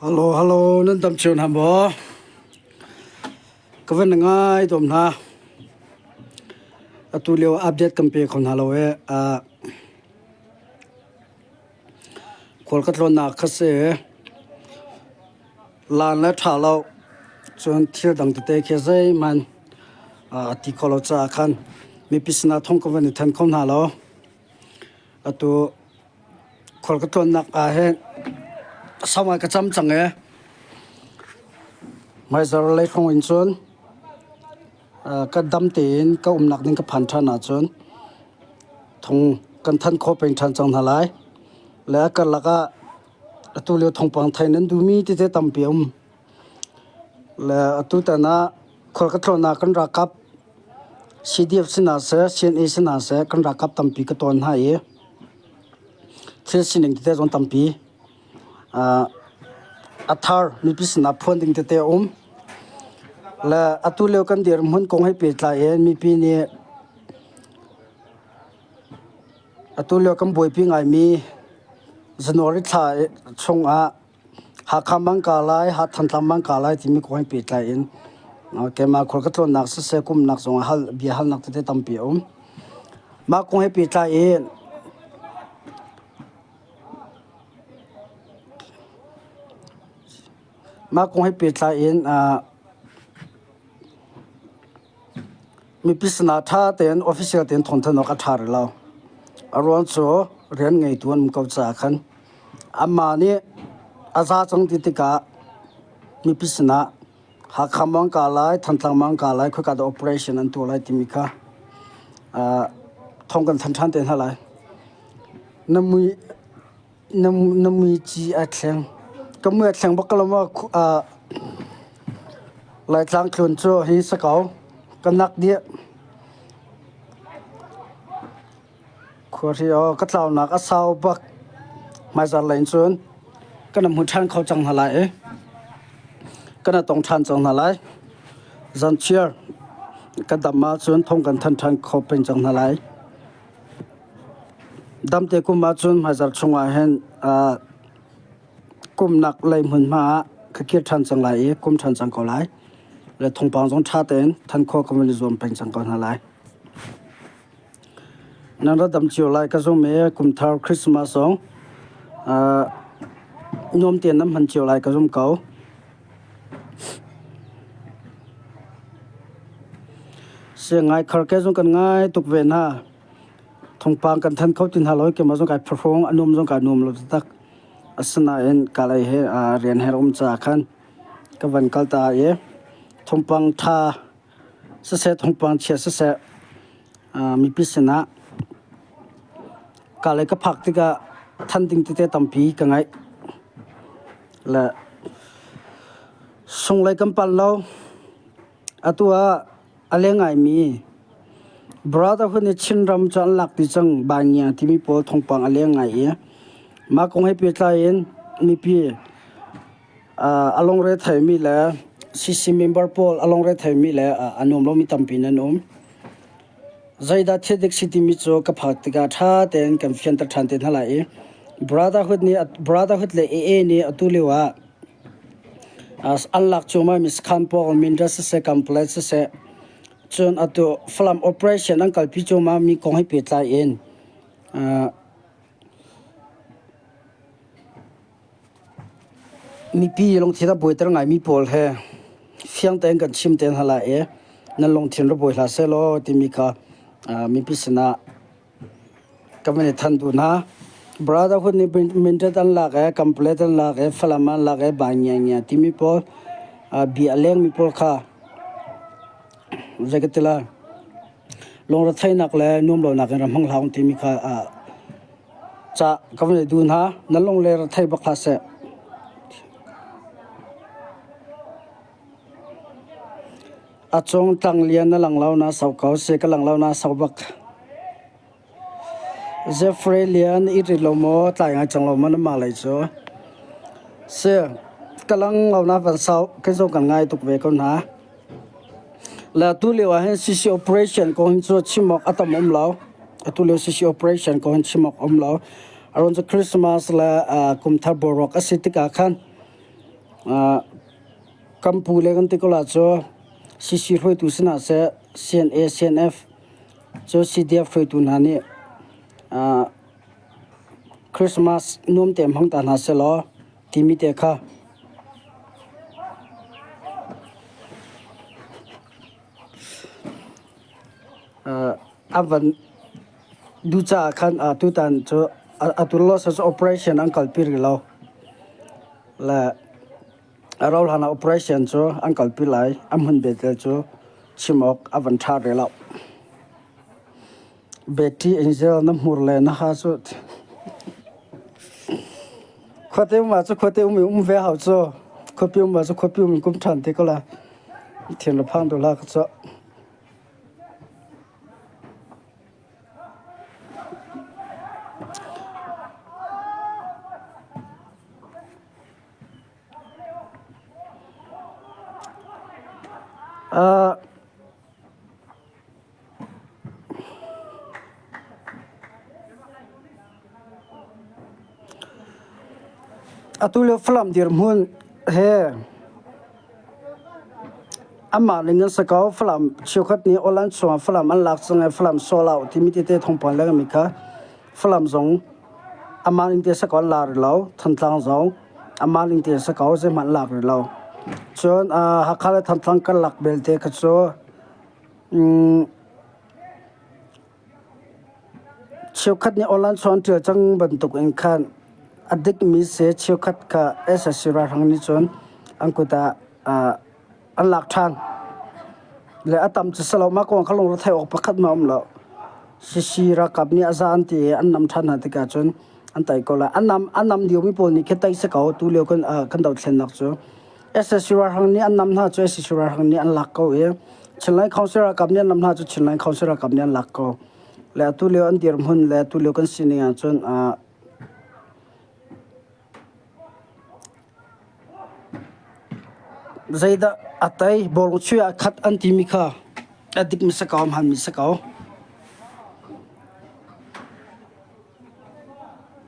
Hello, hello, nan dam cio hna maw? Ka van ngai dawm hna. Atu lio update kan pe kho hna lo e. Uh, khual ka tlawnnak kha si. Laan le ṭha lo. Cun thil dang tete khi zeihmanh uh, a ti kho lo caah khan mipi sinah thong ka van i then kho hna lo. Atu Khual ka tlawnnak ah hin sau ngai ka cam cang i hmaizarh lei hrawng in cun ka dam tein ka umnak ding ka phan ṭhan ahcun thong kan thanh khawh peng ṭhan cang hna lai. Le a karlak ah atu lio thawngpang theih nan duhmi tete tampi a um. Le atutan ah khual ka tlawnnak kan ralkap CDF si hna seh, CNA si hna seh kan ralkap tampi ka tawn hna i thil sining tete zong tampi a thar mipi sinah phuan ding tete a um. Le atu lio kan dirhmun kong he pehtlai in mipi nih atu lio kan buaipi ngaimi January thla chungah Hakha mang ka lai, Thantlang mang ka lai timi kong he pehtlai in keimah khual ka tlawnnak siseh kumnak zong ah hal bia halnak tete tampi a um. Mah kong he pehtlai in mah kong he pehtlai in Mipi sinah ṭha tein official tein thawngthanh awk a ṭha rih lo. A ruang cu rian ngeitu an um ko caah khan anmah nih a za cang ti tikah mipi sinah Hakha maw an kah lai, Thantlang maw an kah lai, khoika dah operation an tuah lai timi kha thawng kan thanh ṭhan te hna lai. Na mui Na muici aa thleng. Ka mui aa thleng bak ko lo maw? Laitlang tlun cu hi si ko. Ka nak dih. Khuahri aw ka tlaunak a sau bak. Hmaizarh lei in cun kan hmu ṭhan kho cang hna lai i kan tong ṭhan cang hna lai. Zanchiar ka dam ahcun thong kan than ṭhan kho peng cang hna lai. Damte kum ahcun hmaizarh chungah hin kumnak lei hmunhma ah ka kir ṭhan cang lai i kum ṭhan cang ko lai. Le thawngpang zong ṭha tein than khawh ka van i zuam peng cang ko hna lai. Nan ra dam cio lai ka zum i kum thar Christmas zong nuam tein nan hman cio lai ka zum ko. Siangai khar ke zong kan ngai tuk ve hna. Thawngpang kan thanh kho ti hna lo i keimah zong kai phuhrung, a nuam zong kai nuam lo taktak. Asinain kalay he rian he um caah khan ka van kal ta i thawngpang ṭha siseh thawngpang chia siseh mipi sinah kalay ka phak tikah than ding tete tampi ka ngaih. Le sunglei kan pal lo. Atu ah a leng ngaimi Brotherhood nih Chinram cu an lak dih cang Bangia timi pawl thawngpang a leng ngai i mah kong he pehtlai in mipi a lungre theimi le CC member pawl a lungre theimi le a nuam lomi tampi nan um. Zeidah thil dik si timi cu ka phak tikah ṭha tein kan fianter ṭhan te hna lai i Brotherhood nih Brotherhood le AA nih atu lio ah An lak cuahmah mi sakhan pawng Mindat siseh, Kanpalet siseh, cun atu Falam operation an kalpi cuahmah mi kong he pehtlai in mipi lungthin a buaiter ngaimi pawl he fiang tein kan chim te hna lai i nan lungthin ra buai hlah sehlaw timi kha mipi sinah Ka van i thanh duh hna. Brotherhood nih Mindat an lak i Kanpalet an lak i Falam an lak i Bangia timi pawl bia a lengmi pawl kha zei ka ti lai lungretheihnak le nuamlonak in ra hmang hlah u timi kha ca ka van i duh hna. Na lung le rethei bak hlah seh. A cung tlang lian na lang lo na sau ko si ka lang lo na sau bak. Jeffrey Lian i rit lo maw tlai ngai cang lo maw na mah lei cu. Si ka lang lo na van sau kan zong kan ngai tuk ve ko hna. Le tu lio ah hin CC operation kong hin cu chim awk a tam um lo. Atu lio CC operation kong hin chim awk um lo. Aron cu Christmas le kum thar boruak a si tikah khan. Kan pu le kan ti ko la cu CC hruaitu sinah seh CNA, CNF cu CDF hruaitu hna nih Christmas nuam te hmang ta hna sehlaw timi te kha a van duh caah khan tutan cu atu lo operation an kalpi rih lo. Le a rauhhlan ah operation cu an kalpi lai. A hmun belte cu chim awk a van ṭha rih lo. Betty Angel na hmur le na ha cu khuate um ah cu khuate um i um ve hau cu khuapi um ah cu khuapi um in kum ṭhan te ko la thin le phang deuh hlah ka cuah. Uh, Atu lio Falam dirhmun he anmah ning an si ko. Falam cheukhat nih Awlan chungah Falam an lak cang i Falam sawlau timi tete thawngpang lengmi kha Falam zong amah ning te si ko an la rih lo. Thantlang zong amah ning te si ko zeihmanh an lak rih lo. Cun Hakha le Thantlang kan lak belte kha cu Cheukhat nih online chuan ṭial cang bantuk in khan a dikmi si cheukhat kha SSC ralhrang nih cun an kut ah an lak ṭhan. Le a tam cu si lo, mah kong kha lungre theih awk pakhat hmanh a um lo. CC ralkap nih a za an ti i an nam ṭhan hna tikah cun an tai ko lai. An nam, an nam liomi pawl nih khi tai si ko, tu lio kan, kan dothlennak cu. SSC ralhrang nih an nam hna cu SSC ralhrang nih an lak ko i Chinland Council ralkap nih an nam hna cu Chinland Council ralkap nih an lak ko. Le atu lio an dirhmun le atu lio kan sining ahcun zeidah a tei bawlung chuih ah khat an timi kha a dikmi si ko, a hmaanmi si ko.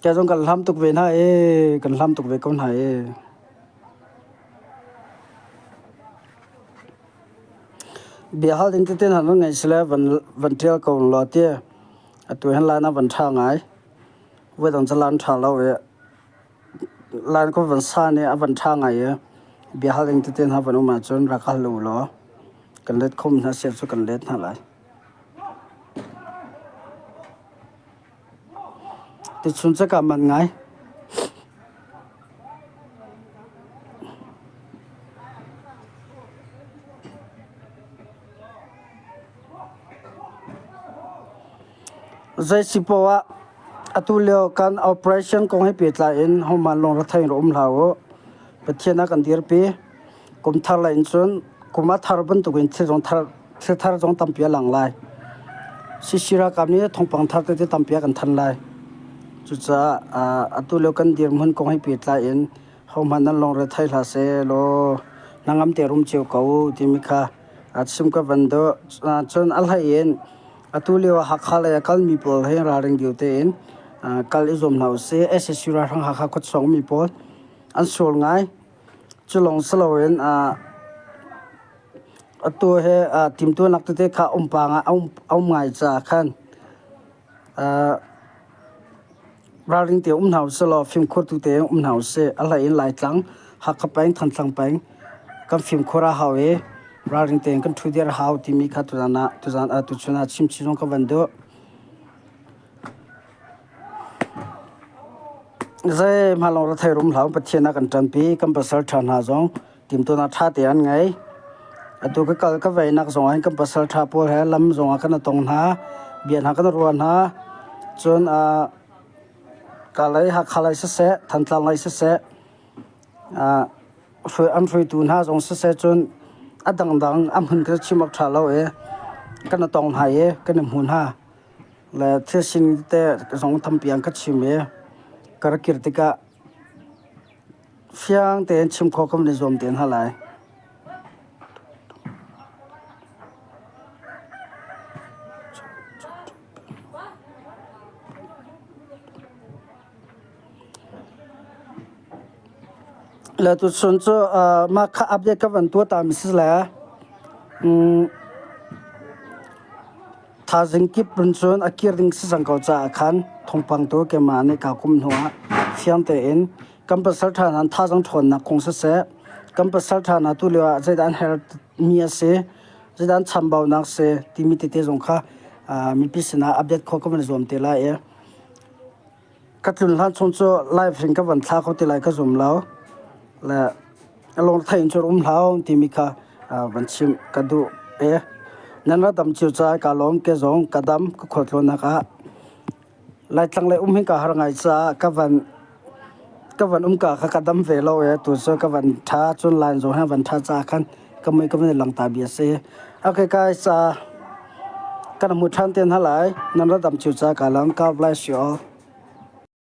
Kei zong kan hlam tuk ve hna i kan hlam tuk ve ko hna i. Biahal ding tete hna nan ngeih sile van van ṭial ko law ti atu hin line ah van ṭha ngai. Voidang cu line ṭha lo i line ko van san i a van ṭha ngai i biahal ding tete hna van um ahcun rak hal u law kan let kho mi hna sia cu kan let hna lai. Tuchun cu kaa manh ngai. Zei si poah ah atu lio kan operation kong he pehtlai in hohmanh lungre thei in um hlah u. Pathian a kan dirpi. Kum thar lei in cun kum a thar bantukin thil zong thar thil thar zong tampi a lang lai. CC ralkap nih thawngpang thar tete tampi a kan thanh lai. Cucaah atu lio kan dirhmun kong he pehtlai in hohmanh nan lungre thei hlah seh law hnangam te rum cio ko u timi kha chim ka van duh. Cun a hlei in atu lio Hakha lei a kalmi pawl he ralring deuh tein kal i zuam hna usih. SSU ralhrang Hakha khuachung mi pawl an sual ngai. Cu lawng si loin atu hi timtuahnak tete kha um pang ah a um ngai caah khan ralring te um hna usih law fimkhur tu tein um hna usih. A hlei in Laitlang, Hakha peng, Thantlang peng kan fimkhur a hau i ralring tein kan ṭhu dir a hau timi kha tuzaan ah tuzaan ah tuchun ah chimchin zong ka van duh. Zeihmanh lawng rethei rum hlah u, Pathian a kan ṭanpi. Kan pasal ṭha hna zong timhtuahnak ṭha te an ngei. Atu ka kal ka veinak zong ah hin kan pasal ṭha pawl he lam zong ah kan i tong hna, bia hna kan i ruah hna. Cun Kalay Hakha lei siseh, Thantlang lei siseh, an hruaitu hna zong siseh cun a dangdang a hmun kha chim awk ṭha lo i kan i tong hna i kan i hmu hna. Le thil sining tete zong tampi an ka chim i ka rak kir tikah fiang tein chim khawh ka van i zuam te hna lai. Le tuchun cu mah kha update ka van tuah ta mi si le Thaizing kip in cun a kir ding si cang ko caah khan thawngpang tu keimah nih kaa kum hnuah fiang tein kan pasalṭha hna thazaang ṭhawnnak kong siseh, kan pasalṭha hna tulio ah zeidah an herhmi a si, zeidah an chambaunak si timi tete zong kha mipi sinah update khawh ka van i zuam te lai i Ka tlun hlan chung cu live in ka van thla kho ti lai ka zum lo. Le lungretheih in cun um hlah timi kha van chimh ka duh i nan ra dam cio caah kaa lawm. Ke zong ka dam ka khualtlawnnak ah. Laitlang lei um hin kaa har ngai caah ka van ka van um ka kha ka dam ve lo i tu cu ka van ṭha cun line zong hi van ṭha caah khan ka mui ka van i lang ta bia si. Okay guys, kan hmu ṭhan te hna lai. Nan ra dam cio caah kaa lawm. God bless you all.